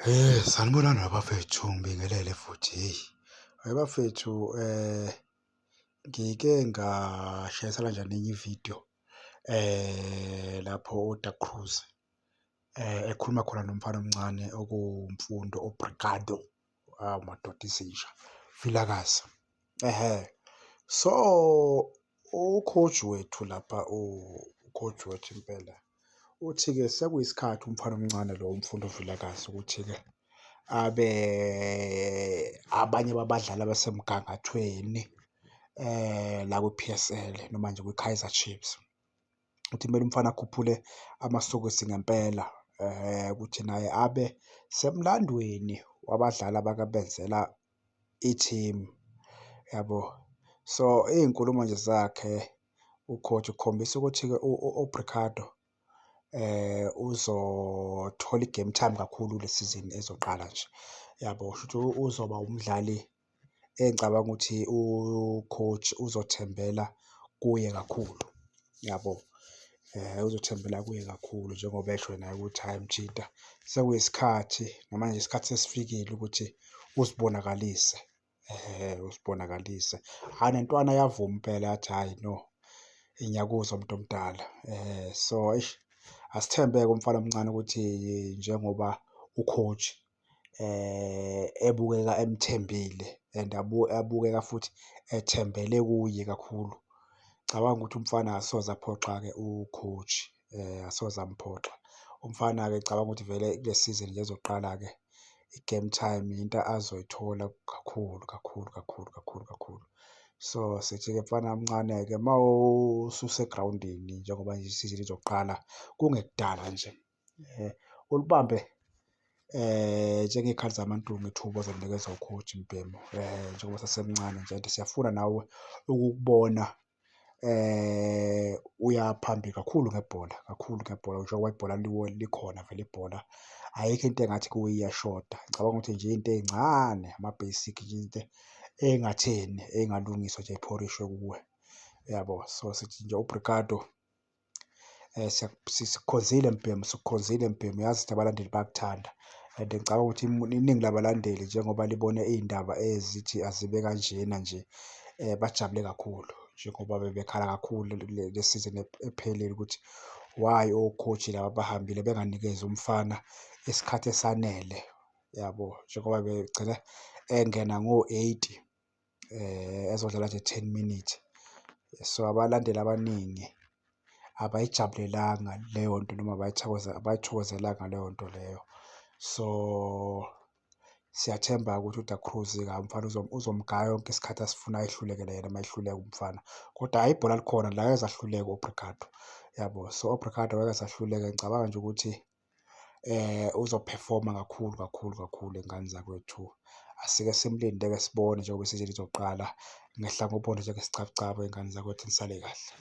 Sanibonani bafethu, ngibingelele futhi hheyi. Bafethu, ngike ngashayisana nje nenye ividiyo lapho u-Da Cruz ekhuluma khona nomfana omncane okuwuMfundo Obrigado, awu madoda izinja, Vilakazi, ehhe. So, u-coach wethu lapha u-coach wethu impela uthi-ke sekuyisikhathi umfana omncane lo uMfundo Vilakazi ukuthi-ke abe abanye babadlali abasemgangathweni la kwi-PSL noma nje kwi-Kaizer Chiefs. Uthi kumele umfana akhuphule amasokisi ngempela ukuthi naye abe semlandweni wabadlali abake benzela ithimu, yabo. So, iy'nkulumo nje zakhe u-coach kukhombisa ukuthi-ke u-Obrigado uzothola i-game time kakhulu kule sizini ezoqala nje, yabo. Shuthi uzoba umdlali engicabanga ukuthi u-coach uzothembela kuye kakhulu, yabo. Uzothembela kuye kakhulu njengoba esho naye ukuthi hhayi mjita sekuyisikhathi namanje isikhathi sesifikile ukuthi uzibonakalise, uzibonakalise. Hhayi nentwana yavuma impela yathi hhayi no, ngiyakuzwa mntomdala. So, eish asithembe-ke umfana omncane ukuthi njengoba u-coach ebukeka emthembile and abukeka futhi ethembele kuye kakhulu. Cabanga ukuthi umfana asoze aphoxa-ke u-coach, asoze amphoxa. Umfana-ke ngicabanga ukuthi vele kule sizini nje ezoqala-ke i-game time into azoyithola kakhulu kakhulu kakhulu kakhulu kakhulu. So, sithi-ke mfana mncane-ke uma ususegrawundini njengoba nje isizini izoqala kungekudala nje, ulibambe njengey'khathi zaMantungwa ithuba ozolinikezwa u-coach mbhemu njengoba usasemncane nje and siyafuna nawe ukukubona uya phambili kakhulu ngebhola, kakhulu ngebhola njengoba ibhola likhona vele ibhola, ayikho into engathi kuwe iyashoda. Ngicabanga ukuthi nje iy'nto ey'ncane ama-basic nje izinto ey'ngatheni ey'ngalungiswa nje y'pholishwe kuwe, yabo. So, sithi nje obrigado, sikukhonzile mbhemu, sikukhonzile mbhemu, uyazi ukuthi abalandeli bayakuthanda and ngicabanga ukuthi iningi labalandeli njengoba libone iy'ndaba ezithi azibe kanjena nje bajabule kakhulu njengoba bebekhala kakhulu le sizini ephelile ukuthi why o-coach laba abahambile benganikezi umfana isikhathi esanele, yabo. Njengoba begcine engena ngo-80 ezodlala nje 10 minutes. So, abalandeli abaningi abayijabulelanga leyo nto noma abayithokozelanga leyo nto leyo. So, siyathemba-ke ukuthi uDa Cruz-ke hhayi umfana uzomgaya yonke isikhathi asifunayo ehlulekele yena uma ehluleka umfana, kodwa hhayi ibhola likhona la angeke aze ahluleke u-Obrigado, yabo. So, u-Obrigado ngeke aze ahluleke ngicabanga nje ukuthi uzophefoma kakhulu kakhulu kakhulu ngane zakwethu. Asike simlinde-ke sibone njengoba isizini izoqala. Ngehla ngophondo njengesicabucabu ey'ngane zakwethu, nisale kahle.